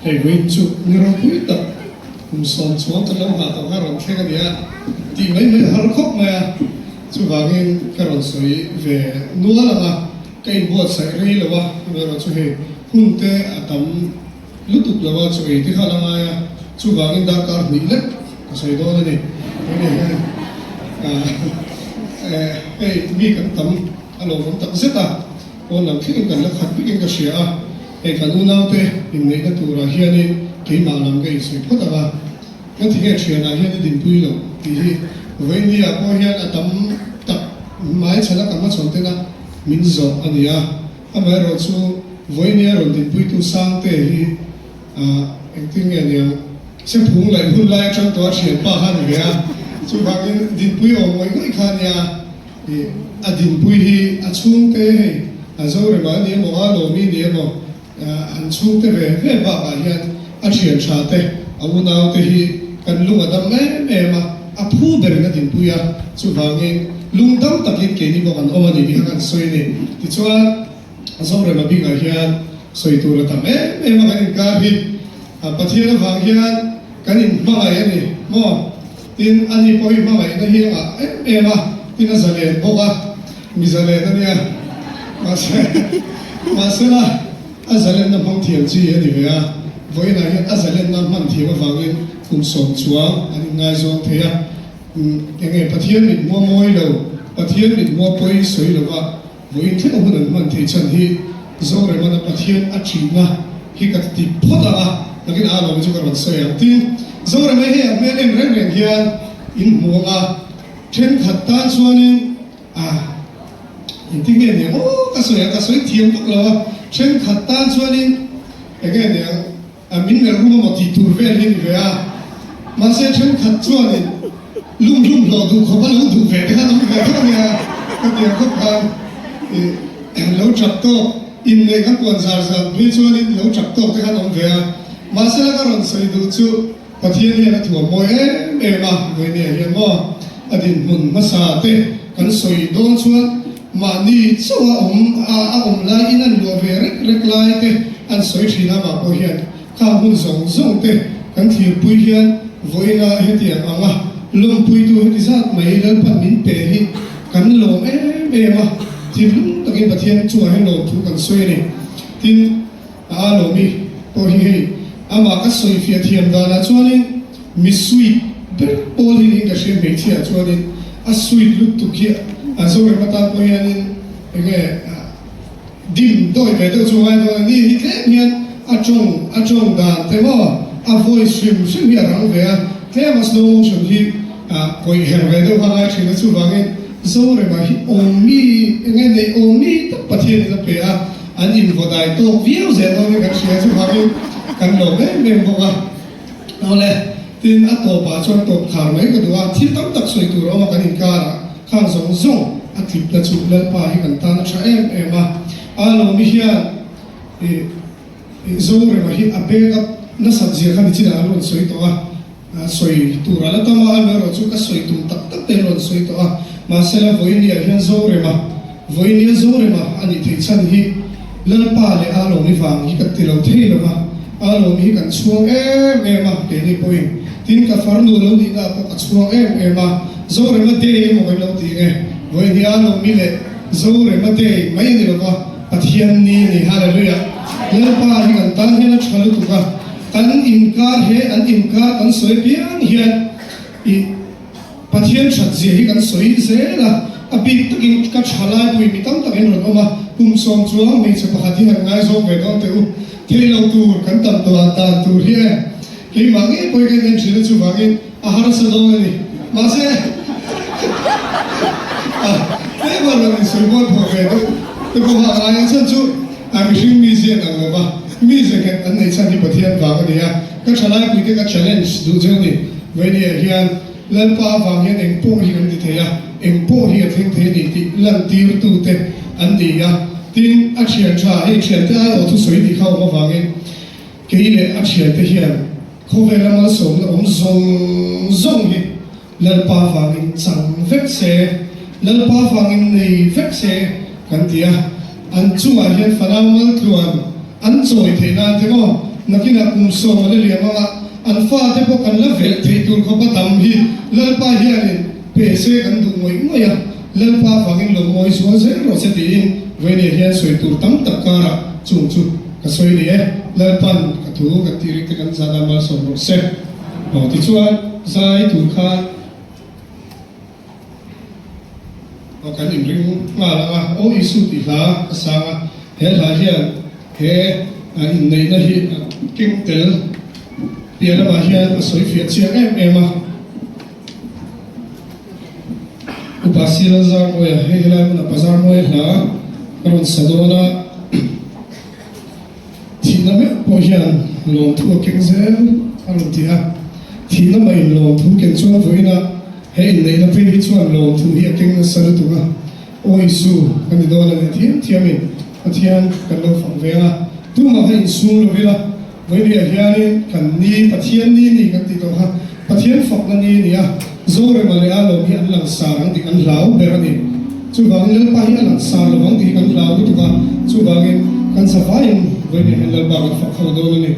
Hei vawiin chu ni ropui tak kum sawm chuang kan lo nghah tawh kha rawn thleng a nia tih mai mai a har khawp mai a, chuvangin ka rawn sawi ve nual ang a, ka inbuatsaih rei lo a, amaherawhchu hei hun te a tam lutuk lo a, chaw ei te kha a la ngai a, chuvangin darkar hnih lek ka sawi dawn a ni. Hei mi kan tam a lawmawm tak zet a. Pawn lam thlengin kan la khat vekin ka hria a, hei kan unaute inneihna turah hianin keimah lam ka insawi phawt ang a, ka ti nge thianah hian i dinpui loh tih hi vawiinniah pawh hian a tam tak hmai chhana ka hmachhawn tena min zawh a ni a, amaherawhchu vawiinnia rawn dinpuitu Sangte hi engtin nge niang Sephung laih hun lai atang tawha thianpa kha a ni ve a, chuvangin dinpui awm ngawih ngawih kha a nia. Ih, a dinpui hi a chhungte hei a Zorema a ni emaw a Lawmi ni emaw an chhungte ve ve bakah hian a thian tha te, a unau te hi kan lung a dam em em a, a phu berin a dinpui a, chuvangin lung dam takin keini pawh kan awm a ni tih kha kan sawi a ni. Tichuan Zorema bikah hian sawi tur a tam em em a kan inkar hi Pathian avang hian kan inhmangaih a ni maw? Tin, ani pawh hi hmangaihna hi a ngah em em a, tin a zalen bawk a, mi zalen a nia. Mahse, mahsela a zalenna hmang thiam chi a ni ve a, vawiinah hian a zalenna hman thiam avangin kum sawm chuang an inngaizawng thei a. Enge Pathian mithmua mawi lo, Pathian mithmua pawi sawi lova, Vawiin thleng hun an hman theih chhan hi Zoremana Pathian a ṭhihna hi ka ti phawt ang a, nakin a lawm chu ka rawn sawi ang. Tin, Zorema hei a hmel en reng reng hian in hmu ang a, ṭhenkhat tan chuanin a engtin nge niang aw ka sawi ang, ka sawi thiam vak lo a, ṭhenkhat tan chuanin enge niang, A min melh rum amaw tih tur vel hi ni ve a, mahse thenkhat chuanin lum hlum hlawh duh khawp a lo duh ve te khan awm ve tho ania ka ti ang khawp khan ih lo chak tawk inneih kan puan zar zar phei chuanin lo chak tawk te khan awm ve a, mahse la ka rawn sawi duh chu Pathian hian a thuam mawi em em a, vawinia hian maw a dinhmun hmasa te kan sawi dawn chuan Mahni chauh a awm a, a awm lai in an luah ve rek rek lai te an sawi thin a, mah pawh hian khang hun zawng zawng te kan thirpui hian vawiina hetiang ang a lawmpuitu heti zat mai Lalpan min pe hi kan lawm em em a, thinlung takin Pathian chungah hian lawmthu kan sawi a ni. Tin. A lawmi pawh hi hei amah ka sawi fiah thiam danah chuanin mi sweet ber pawl hi niin ka hria hmeichhia ah chuanin a sweet lutuk hi a Zorem atan pawh hianin enge dim dawi ve deuh chu a ngai dawn a ni hi tlem hian a tawng a tawng dan te maw a voice hrim hrim hi a rang ve a tlem a slow motion hi kawih her ve deuh kha a ngai thin a chuvangin Zorema hi awm mi enge neih awm mi tak Pathianin a pe a. An invawdai tawk viau zel dawn in kan hria chuvangin kan lawm em em bawk a. Awle, tin a tawpah chuan tawp khar mai ka duh a, thil tam tak sawi tur a awm a kan inkarah khang zawng zawng a tlipna chu Lalpa hi kan tan a tha em em a. A lawmi hian ih Zorema hi a bag up nasat zia kha nichinah an rawn sawi tawh a. Sawi tur a la tam a, amaherawh chu ka sawi tum tak tak te an rawn sawi tawh a, mahsela vawinia hian Zorema, vawinia Zorema a nih theih chhan hi Lalpa leh Alawmi vang hi ka ti lo thei lo va, Alawmi hi kan chhuang em em a, keini pawhin tin ka farnu lo nihna ah pawh ka chhuang em em a, Zorema Day emaw kan lo ti nge, vawinia Alawmi leh Zorema Day mai a ni lo va, Pathian ni a ni, Hallelujah! Lalpa hi kan tan hian a tha lutuk a. Kan inkar he an inkar kan sawi piang hian i Pathian that zia hi kan sawi zel a, a bik takin ka tha laipui mi tam takin rawn awm a, kum sawm chuang hmeichhe pakhat hi han ngaizawng ve dawn teh u, thei lo tur kan tam tawh a dan tur hi e, keimah ngei pawhin ka en thin a chuvangin a harsa dawn a ni, mahse tlem a rawn insawi mual phawh ve deuh te pawh a ngai a chhan chu. A mihring mizia an ang lo va, mize nghet an neih chhan hi Pathian vang a ni a, ka thalaipuite ka challenge duh chu a ni. Vawinia hian Lalpa avang hian eng pawh hi kan ti thei a, eng pawh hi a thleng thei a ni tih lantirtute an ni a. Tin, a thian tha, hei thiante aiawh thusawi tih kha awm avangin kei leh a thiante hian khawvela malsawmna awm zawng zawng hi Lalpa vangin chang vek se, Lalpa vangin nei vek se kan ti a, an chungah hian fanau maltluan an chawi theih nan te maw? Nakinah kum sawma la liam anga an fate pawh kan la velh theih tur khawpa dam hi Lalpa hianin pe se kan duh ngawih ngawih a, Lalpa vangin lo mawi zual zel rawh se tiin vawinia hian sawi tur tam tak karah chung chu ka sawi ni e. Lalpan ka thu kan tih ring te kan zan a malsawm rawh se. Aw tichuan zai tur khan. Aw kan inring nghal ang a, Aw Isu tih hla a sang a, he hla hian he inneihna hi a keng tel piah lamah hian a sawi fiah chiang em em a. Upa Sila Zarmawia, hei helai hmuna Pa Zarmawia hla a rawn sa dawn a. Thihna meuh pawh hian lawmthu a keng zel a rawn ti a, thihna mah in lawmthu ken chuan vawiinah he inneihna phei hi chuan lawmthu hi a keng nasa lutuk a, Aw Isu ka ni dawn a ni thiam thiamin Pathian kan lo fak ve a, tumah kha insum lo ila vawiinah hianin kan ni Pathian ni ni kan tih tawh kha Pathian fakna ni a ni a, Zorema leh a lawm hi an langsar ang tih kan hlau ber a ni. Chuvangin Lalpa hi a langsar lo ang tih hi kan hlau lutuk a, chuvangin kan zavaiin vawiin hian Lalpa kan fak ho dawn a ni.